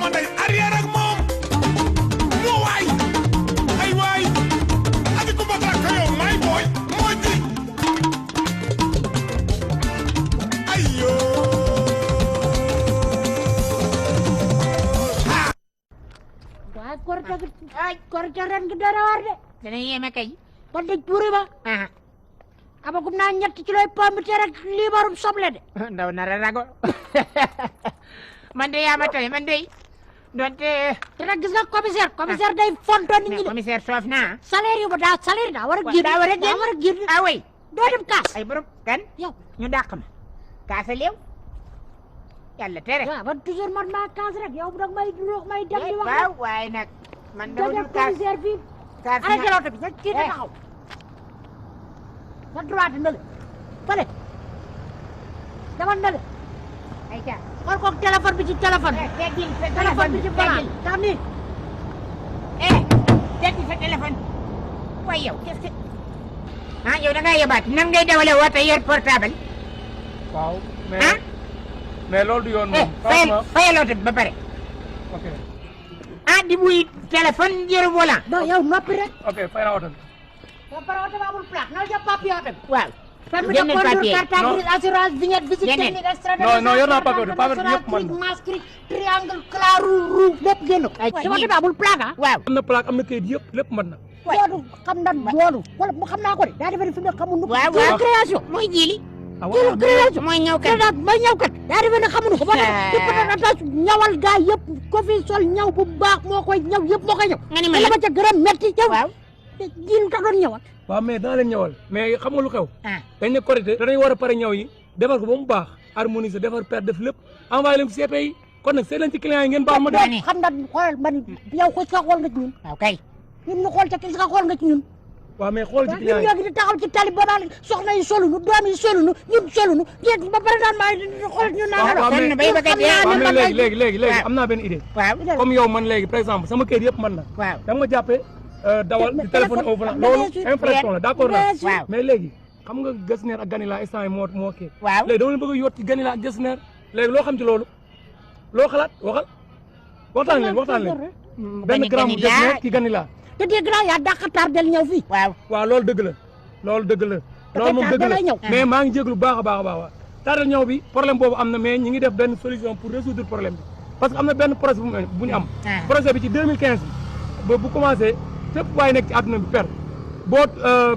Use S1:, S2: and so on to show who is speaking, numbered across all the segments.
S1: sama ndey arrière ak moom moo waay ay waay adi ko ba tra kayo may boy moo di ayo
S2: waa korite ren gi dara war de
S3: dana yéeme kay
S2: kon de tuuri ba amagum naa ñetti kiloy pomme de terre ak liibarum soble de
S3: ndaw na rago man de yaa ma tane man de donte
S2: te nag gis nga commissaire day fonto nit ñi de
S3: commissaire soof naa
S2: salaire yu ba daa war a génn
S3: daa war a
S2: génn
S3: ah oui
S2: doo dem kaas
S3: ay borom kan
S2: yow
S3: ñu dàq ma kaasa léew yàlla tere
S2: waaw man toujours man maa kaas rek yow dag may dem di wax
S3: waaw waaye nag man dama dul kaas
S2: commissaire fii
S3: kaas
S2: arrêté l'auto bi ci taxaw sa droite na le fële dama na le
S3: ay ca
S2: xool ko téléphone bi ci téléphone
S3: teggil sa
S2: téléphone bi ci balaa tax ni
S3: teggil sa téléphone waaye yow qu'est-ce que ah yow da ngaa yebaat nan ngay dawale woote yor portable
S4: waaw mais loolu du yoon moom.
S3: fayal oto bi ba pare.
S4: ok
S3: di buy téléphone jëru volant.
S2: non yow noppi rek.
S4: ok fay naa oto bi.
S2: ba pare oto bi amul plaque na jox papier oto bi.
S3: waaw.
S2: permis de conduire, carte grise, assurance, vignette, visite technique, extrait de
S4: non yor naa papier oto papier bi yëpp mën na.
S2: masque, triangle, clair, roux, lépp génn.
S3: ay
S2: ci oto bi amul plaque ah.
S3: waaw.
S4: am na plaque am na kayit yëpp lépp mën na.
S2: loolu xam na loolu wala mu xam naa ko de daa defee fi mu ne xamul nu ko.
S3: waaw
S2: création
S3: mooy jili.
S2: jël création
S3: mooy ñëw kat
S2: mooy ñëw kat daa defee ne xamuñu ko. ba tax ñawal gaa yëpp ko fi sol ñaw bu baax moo koy ñaw yëpp moo koy ñaw.
S3: nga ni ma
S2: la ma ca gërëm metti yow.
S3: waaw.
S2: jiilu tax doon ñëwal.
S4: waaw mais dana leen ñëwal mais xam nga lu xew. dañ ne Korité danañ war a pare ñëw yi defar ko ba mu baax harmoniser defar per def lépp envoyé leen CP yi kon nag seet leen ci client yi ngeen baal ma def.
S2: xam nga xoolal man yow ko ci xool nga ci ñun.
S3: waaw kay.
S2: ñun ñu xool ca ki nga xool nga ci ñun.
S4: waaw mais xool ci client yi
S2: ñun ñoo ngi di taxaw ci tali ba naan soxna yi solunu doom yi solunu ñun solunu yéen ba pare naan maa xool ñu naan
S4: waaw mais léegi am naa benn idée.
S3: waaw
S4: comme yow man léegi par exemple sama kër yëpp man na.
S3: waaw
S4: da nga ma jàppee dawal di téléphone au volant loolu infraction la d'accord naa.
S3: waaw
S4: mais léegi xam nga Gasner ak Ganila instant yi moo kii.
S3: waaw
S4: léegi dama leen bëgg a yóot ci Ganila ak Gasner léegi loo xam ci loolu loo xalaat waxtaan leen benn gramme Gasner ki Ganila.
S2: te dégg naa yaa dàq tardel ñëw fii.
S4: waaw loolu dëgg la loolu moom dëgg la mais maa ngi jéglu baax a baax tardel ñëw bi problème boobu am na mais ñi ngi def benn solution pour résoudre problème bi parce que am na benn projet bu ñu am projet bi ci 2015 bi bu commencé fépp waaye nekk ci àdduna bi per boo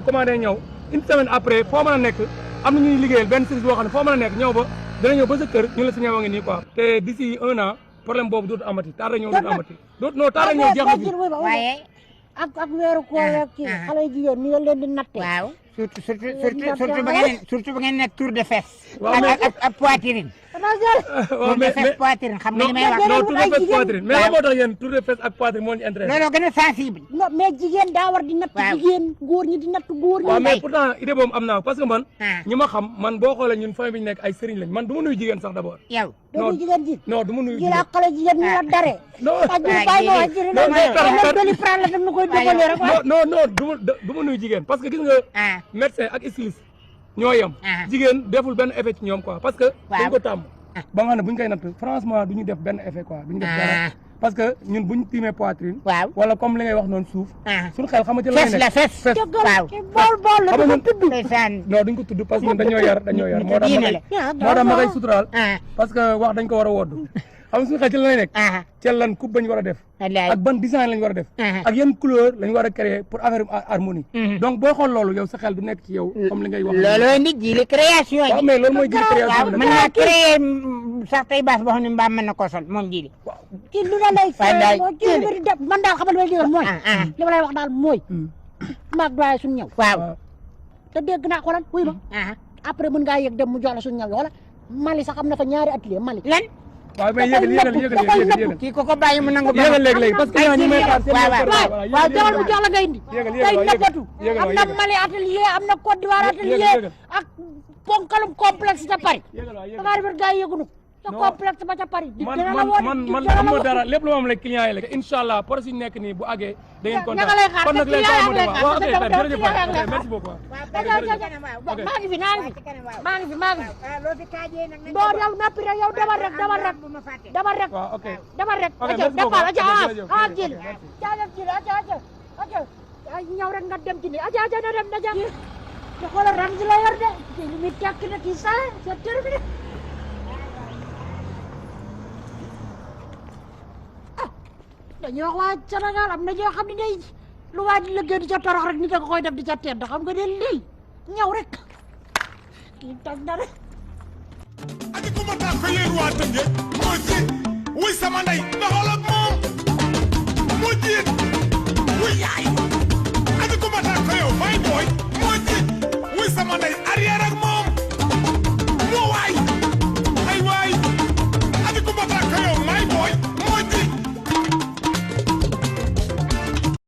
S4: commandé ñëw une semaine après foo mën a nekk am na ñuy liggéeyal benn service boo xam ne foo mën a nekk ñëw ba dana ñëw ba sa kër ñu la sa ñëw a ngi nii quoi te d'ici 1 an problème boobu dootu amati tardel ñëw dootu amati tardel ñëw jeex na fi
S3: waaye
S2: ak weeru koor ak kii xale yu jigéen ni nga leen di natte.
S3: waaw surtout ba ngeen nekk tour de fesse.
S4: waaw
S3: ak poitrine.
S4: waaw mais
S3: poitrine xam nga li may wax.
S4: non tour de fesse poitrine mais lan moo tax yéen tour de fesse ak poitrine moo ñu intéressé.
S3: looloo gën a sensible.
S2: non mais jigéen daa war di natt jigéen góor ñi di natt góor ñi.
S4: waaw mais pourtant idée boobu am naa parce que man. ñi ma xam man boo xoolee ñun famille bi ñu nekk ay sëriñ lañ man du ma nuyu jigéen sax d'abord.
S3: yow
S2: doo nuyu jigéen ji.
S4: non du ma nuyu
S2: jigéen. ak xale jigéen ñi la dare.
S4: non du ma nuyu jigéen parce que gis nga. médecin ak styliste ñoo yem. jigéen deful benn effet ci ñoom quoi parce que. dañ ko tàmm. ba nga xam ne bu ñu koy natt franchement du ñu def benn effet quoi du ñu def dara parce que ñun bu ñu tiimee poitrine.
S3: waaw
S4: wala comme li ngay wax noonu suuf. suñu xel xamante ne
S3: fes la fes. waaw
S2: bool la du ko tudd.
S4: non duñ ko tudd parce que ñun dañoo yar moo tax ma koy suturaal parce que wax dañ ko war a woddu xam nga suñu xel ci la lay nekk. ci lan coupe bañ war a def. ak ban design lañ war a def. ak yan couleur lañ war a créer pour affaire harmonie. donc booy xool loolu yow sa xel du nekk ci yow. comme li ngay wax.
S3: looloo nit ji li création yi.
S4: waaw mais loolu mooy ji création bi.
S3: mën naa créer sax tey baas boo xam ne mbaam mën na koo sol moom ji li.
S4: waaw
S2: ci lu la lay. man daal xamal li mooy. li ma lay wax daal mooy. maag doy suñu ñëw.
S3: waaw
S2: te dégg naa xoolal wuy ma. après mën ngaa yëg dem mu jox la suñu ñëw wala Mali sax am na fa ñaari atelier Mali.
S3: lan.
S4: waaw mais yëgal
S3: kii ko bàyyi mu nangu ba
S4: yëgal léegi parce que ñi may xaar
S2: waaw demal mu jox la ngay indi day nëbbatu am na Mali atelier am na Côte d'Ivoire atelier ak ponkalum complexe ca Paris dangaa defar gars yi yëgunu sa complexe ba ca Paris di dina la
S4: man
S2: woon
S4: man man am ma dara lépp lu ma am rek client yi la inshallah pour si nekk nii bu àggee da ngeen kontaan kon nag léegi mo dem waaw ok jërëjëf merci beaucoup
S2: maa ngi fi
S3: loo fi kaajee nag nañ
S2: doo yow nappi rek yow demal rek
S4: waaw ok
S2: demal rek
S4: ok
S2: aca
S4: merci beaucoup
S2: demal aca
S4: jërëjëf.
S2: jil jaajëf jil aca ay ñëw rek nga dem ci ni aca na dem na jam te xoolal ram si la yor de kii li muy tekk na kii sa c'est terminé dañuy wax waa Sénégal am na ñoo xam ne day lu waa di liggéey di ca torox rek nit a koy def di ca tedd xam nga ne lii ñëw rek kii toj na rek
S1: Adi ko mata ko yeru wa tënge moo ci wuy sama ndey doxal ak moom moo jiit wuy yaay adi ko mata ko yow